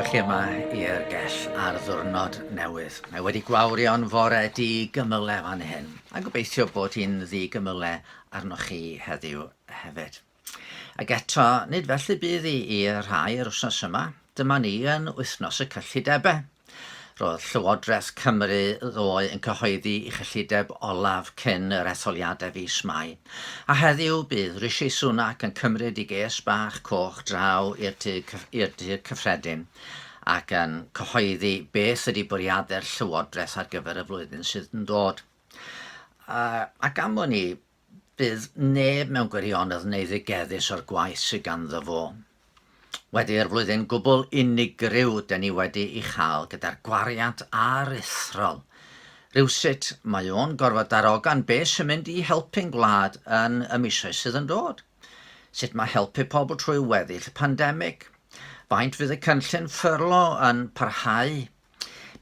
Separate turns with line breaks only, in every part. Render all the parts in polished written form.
chi yma i'r gell ar ddwrnod newydd. Mae wedi gwawrio'n fore di-gymyle fan hyn, a gobeithio bod hi'n ddi-gymyle arnoch chi heddiw hefyd. Ac eto, nid felly bydd i i'r rhai yr wythnos yma. Dyma ni yn wythnos y cyllidebau. Roedd Llywodraeth Cymru ddoe yn cyhoeddi ei chyllideb olaf cyn yr etholiadau fis Mai, a heddiw bydd Rishi Sunak yn cymryd ei gês bach coch draw i'r Tŷ i'r Tŷ'r Cyffredin ac yn cyhoeddi beth ydy bwriadau'r Llywodraeth ar gyfer y flwyddyn sydd yn dod. Ac am wn i, Bydd neb mewn gwirionedd yn eiddigeddus o'r gwaith sydd ganddo fo. Wedi'r flwyddyn gwbl unigryw den ni wedi'i chael gyda'r gwariant aruthrol, rywsut mae o'n gorfod darogan be' sy'n mynd i helpu'n gwlad yn y misoedd sydd yn dod. Sut mae helpu pobl trwy weddill y pandemig? Faint fydd y cynllun ffyrlo yn parhau?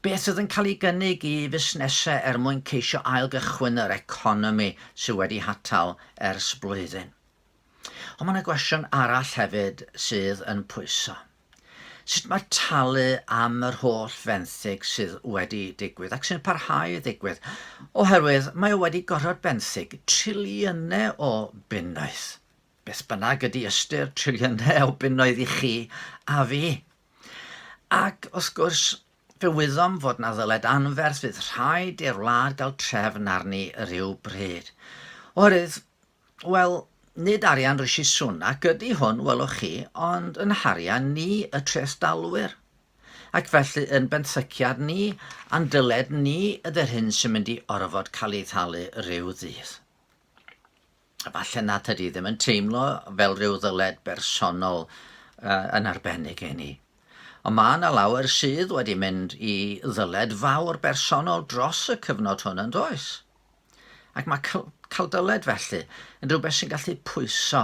Beth sydd yn cael ei gynnig i fusnesau er mwyn ceisio ailgychwyn yr economi sydd wedi hatal ers blwyddyn? Ond mae yna gwestiwn arall hefyd sydd yn pwyso. Sut mae talu am yr holl fenthyg sydd wedi digwydd ac sy'n parhau i ddigwydd, oherwydd mae o wedi gorfod benthyg triliynau o bunnoedd. Beth bynnag ydy ystyr triliynau o bunnoedd i chi a fi. Ac, wrth gwrs, fe wyddom fod 'na ddyled anferth fydd rhaid i'r wlad gael trefn arni ryw bryd. Oherwydd, wel, nid arian Rishi Sunak ydy hwn, welwch chi, ond yn harian ni, y trethdalwyr. Ac felly yn benthyciad ni, a'n dyled ni ydy'r hyn sy'n mynd i orfod cael ei thalu ryw ddydd. Efallai nad ydy ddim yn teimlo fel rhyw ddyled bersonol uh, yn arbennig i ni. Ond mae yna lawer sydd wedi mynd i ddyled fawr bersonol dros y cyfnod hwn yn does? Ac mae cael dyled felly yn rhywbeth sy'n gallu pwyso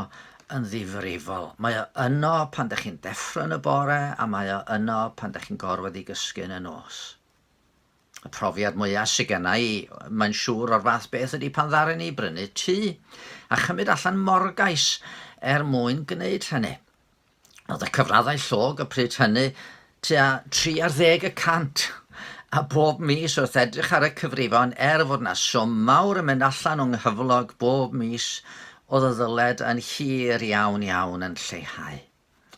yn ddifrifol. Mae o yno pan ydych chi'n deffro yn y bore a mae o yno pan ydych chi'n gorfod i gysgu yn y nos. Y profiad mwya' sy genna i, mae'n siŵr, o'r fath beth ydi pan ddaru ni brynu tŷ, a chymryd allan morgais er mwyn gwneud hynny. Oedd y cyfraddau llog y pryd hynny tua 30 y cant, a bob mis wrth edrych ar y cyfrifon, er fod 'na swm mawr yn mynd allan o'n nghyflog bob mis, oedd y ddyled yn hir iawn iawn yn lleihau.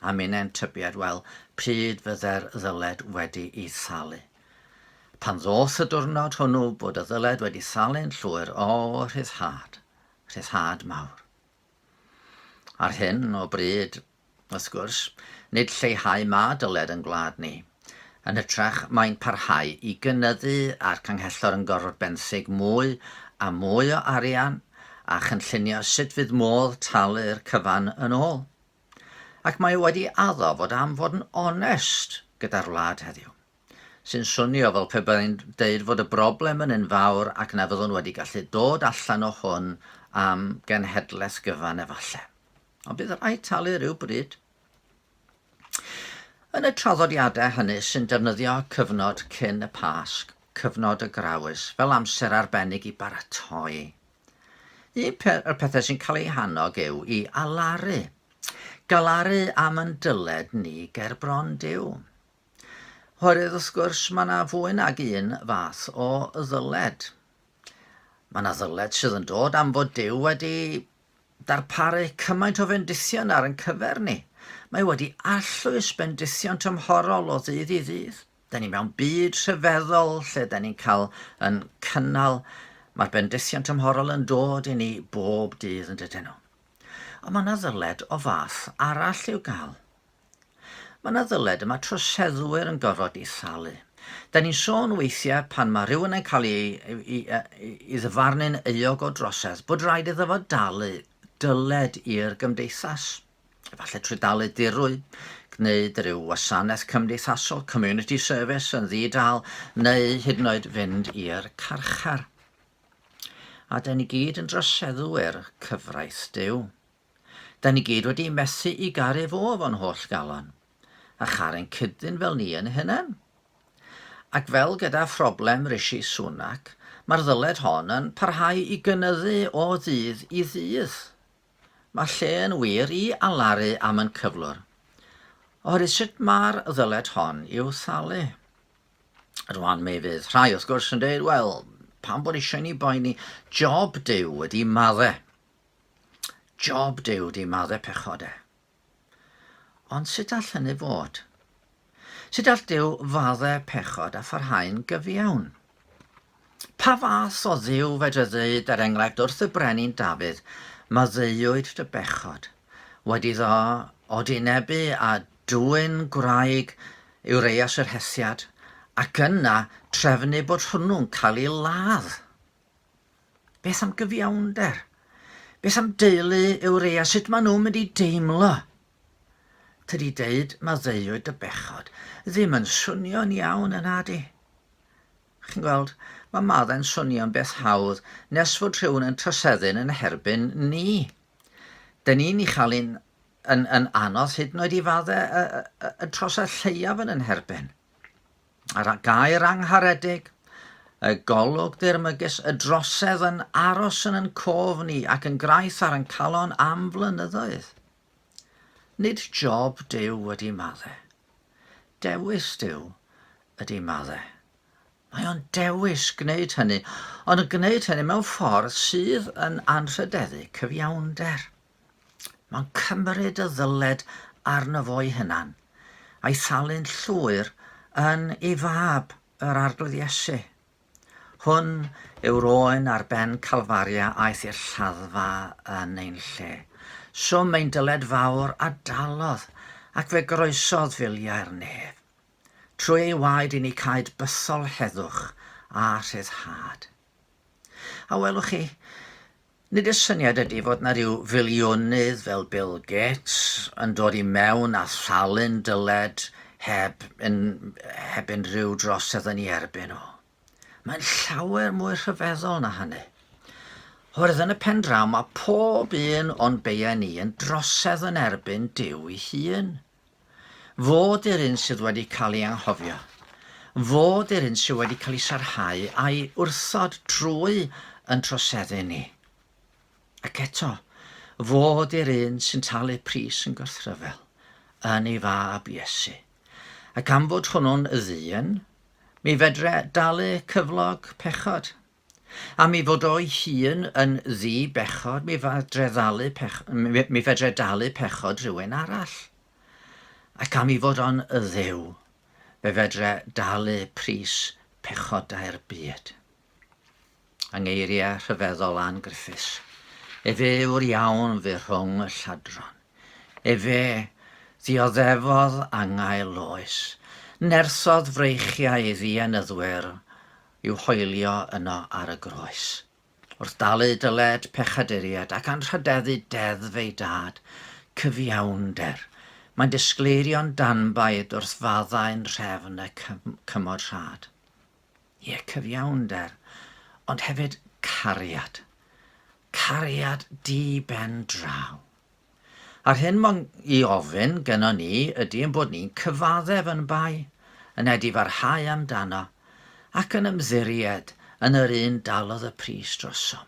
A minnau'n tybied, wel, pryd fydde'r ddyled wedi'i thalu? Pan ddoth y diwrnod hwnnw bod y ddyled wedi thalu'n llwyr, o, rhyddhad, rhyddhad mawr. Ar hyn o bryd, wrth gwrs, nid lleihau ma dyled yn gwlad ni. Yn hytrach, mae'n parhau i gynyddu a'r Canghellor yn gorfod benthyg mwy a mwy o arian a chynllunio sut fydd modd talu'r cyfan yn ôl. Ac mae o wedi addo fod am fod yn onest gyda'r wlad heddiw. Sy'n swnio fel pe byddai'n deud fod y broblem yn un fawr ac na fyddwn wedi gallu dod allan o hwn am genhedlaeth gyfan efalle. Ond bydd rhaid talu rhyw bryd. Yn y traddodiadau hynny sy'n defnyddio cyfnod cyn y Pasg, cyfnod y Grawys, fel amser arbennig i baratoi Un o'r pethau sy'n cael ei hannog yw i alaru. Galaru am yn dyled ni ger bron Duw. Oherwydd wrth gwrs mae yna fwy nag un fath o ddyled. Mae yna ddyled sydd yn dod am fod Duw wedi darparu cymaint o fendithion ar ein cyfer ni. Mae wedi arllwys bendithion tymhorol o ddydd i ddydd. Da ni mewn byd rhyfeddol lle da ni'n cael yn cynnal, mae'r bendithion tymhorol yn dod i ni bob dydd yn dydyn nhw. Ond mae yna ddyled o fath arall i'w gael. Mae yna ddyled y mae troseddwyr yn gorfod ei thalu. Da ni'n sôn weithiau pan mae rhywun yn cael ei, ei, ei, ei ddyfarnu'n euog o drosedd bod rhaid iddo fo dalu dyled i'r gymdeithas. Efallai trwy dalu dirwy, gwneud rhyw wasanaeth cymdeithasol, community service, yn ddi-dâl, neu hyd yn oed fynd i'r carchar. A da ni gyd yn droseddwyr cyfraith Duw. Da ni gyd wedi methu i garu fo fo'n holl galon, a charu'n cydyn fel ni yn hunain. Ac fel gyda phroblem Rishi Sunak, mae'r ddyled hon yn parhau i gynyddu o ddydd i ddydd. Mae lle yn wir i alaru am yn cyflwr. Oherwydd sut mae'r ddyled hon i'w thalu? Rwan mi fydd rhai wrth gwrs yn dweud, wel, pam bod eisiau ni boeni? Job Duw ydi madde. Job Duw ydi madde pechodau. Ond sut all hynny fod? Sut all Duw fadde pechod a pharhau'n gyfiawn? Pa fath o Dduw fedre ddeud, er enghraifft, wrth y brenin Dafydd, Maddeuwyd dy bechod, wedi iddo odinebu a dwyn gwraig Ureias yr Hethiad, ac yna trefnu bod hwnnw'n cael ei ladd? Beth am gyfiawnder? Beth am deulu Urea? Sut maen nhw'n mynd i deimlo? Tydi deud maddeuwyd dy bechod ddim yn swnio'n iawn yn adi. Chi'n gweld, mae maddau'n swnio'n beth hawdd nes fod rhywun yn troseddu'n yn herbyn ni. Dyn ni'n ei chael hi'n yn, yn anodd hyd yn oed i faddau y, y, y, y trosedd lleiaf yn yn herbyn. A'r gair angharedig, y golwg dirmygus, y drosedd yn aros yn yn cof ni ac yn graith ar yn calon am flynyddoedd. Nid job Duw ydy madde. Dewis Duw ydy madde. Mae o'n dewis gwneud hynny, ond yn gwneud hynny mewn ffordd sydd yn anrhydeddu cyfiawnder. Mae'n cymryd y ddyled arno fo'i hunan, a'i thalu'n llwyr yn ei fab, yr Arglwydd Iesu. Hwn yw'r oen ar ben Calfaria aeth i'r lladdfa yn ein lle. Swm ein dyled fawr a dalodd, ac fe groesodd filiau'r nef. Trwy ei waed i ni caed bythol heddwch a rhyddhad. A welwch chi, Nid y syniad ydy fod 'na ryw filiwnydd fel Bill Gates yn dod i mewn a thalu'n dyled heb, un, heb unrhyw drosedd yn ei erbyn o. Mae'n llawer mwy rhyfeddol na hynny. Oherwydd yn y pen draw mae pob un o'n beiau ni yn drosedd yn erbyn Duw ei hun. Fod i'r un sydd wedi cael ei anghofio. Fod i'r un sydd wedi cael ei sarhau a'i wrthod drwy yn troseddu ni. Ac eto, fod i'r un sy'n talu pris yn gwrthryfel, yn ei fab Iesu. Ac am fod hwnnw'n ddyn, mi fedre dalu cyflog pechod. Am ei fod o'i hun yn ddi-bechod, mi fedre ddalu pech, mi fedre dalu pechod rhywun arall. Ac am ei fod o'n dduw, fe fedre dalu pris pechodau'r byd. Yng ngeiriau rhyfeddol Ann Griffiths, efe yw'r iawn fu rhwng y lladron. Efe ddioddefodd angau loes, nerthodd freichiau ei ddiennyddwyr, i'w hoelio yno ar y groes. Wrth dalu dyled pechaduriaid ac anrhydeddu deddf ei dad, cyfiawnder, mae'n disgleirio'n danbaid wrth faddau'n nhrefn y cymod rhad. Ie, cyfiawnder, ond hefyd cariad. Cariad di-ben draw. A'r hyn mae'n i ofyn gynnon ni ydy ein bod ni'n cyfaddef yn bai, yn edifarhau amdano, ac yn ymddiried yn yr un dalodd y pris drosom.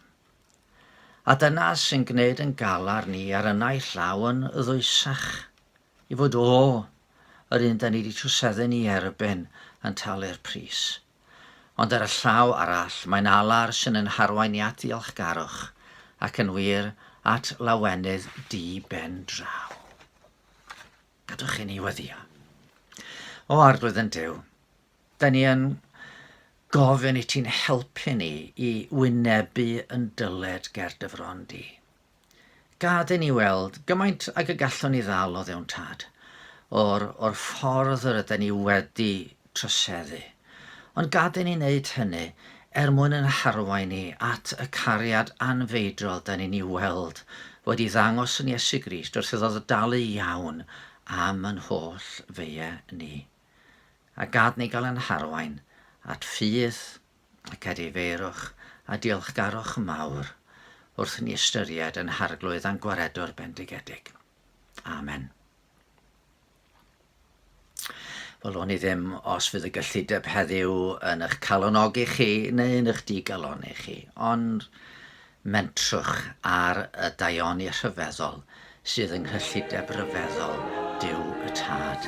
A dyna sy'n gwneud yn galar ni ar y naill law yn ddwysach, i fod o, yr un da ni wedi troseddu'n ei erbyn, yn talu'r pris. Ond ar y llaw arall, mae'n alar sy'n yn harwain ni at ddiolchgarwch, ac yn wir, at lawenydd di-ben draw. Gadwch i ni weddïo. O Arglwydd yn Duw, da ni yn gofyn i ti'n helpu ni i wynebu yn dyled ger dy fron di. Gad i ni weld gymaint ag y gallwn ni ddal o Dduw'n Tad, o'r, o'r ffordd yr ydyn ni wedi troseddu. Ond gad i ni wneud hynny er mwyn yn harwain ni at y cariad anfeidrol da ni'n ei weld wedi ddangos yn Iesu Grist wrth iddo ddalu iawn am yn holl feie ni. A gad ni gael yn harwain at ffydd ac edifeirwch a diolchgarwch mawr wrth i ni ystyried yn Harglwydd a'n Gwaredwr bendigedig. Amen. Wel, o'n i ddim os fydd y gyllideb heddiw yn eich calonogi chi neu yn eich digaloni chi, ond mentrwch ar y daioni rhyfeddol sydd yng nghyllideb ryfeddol. Duw y Tad.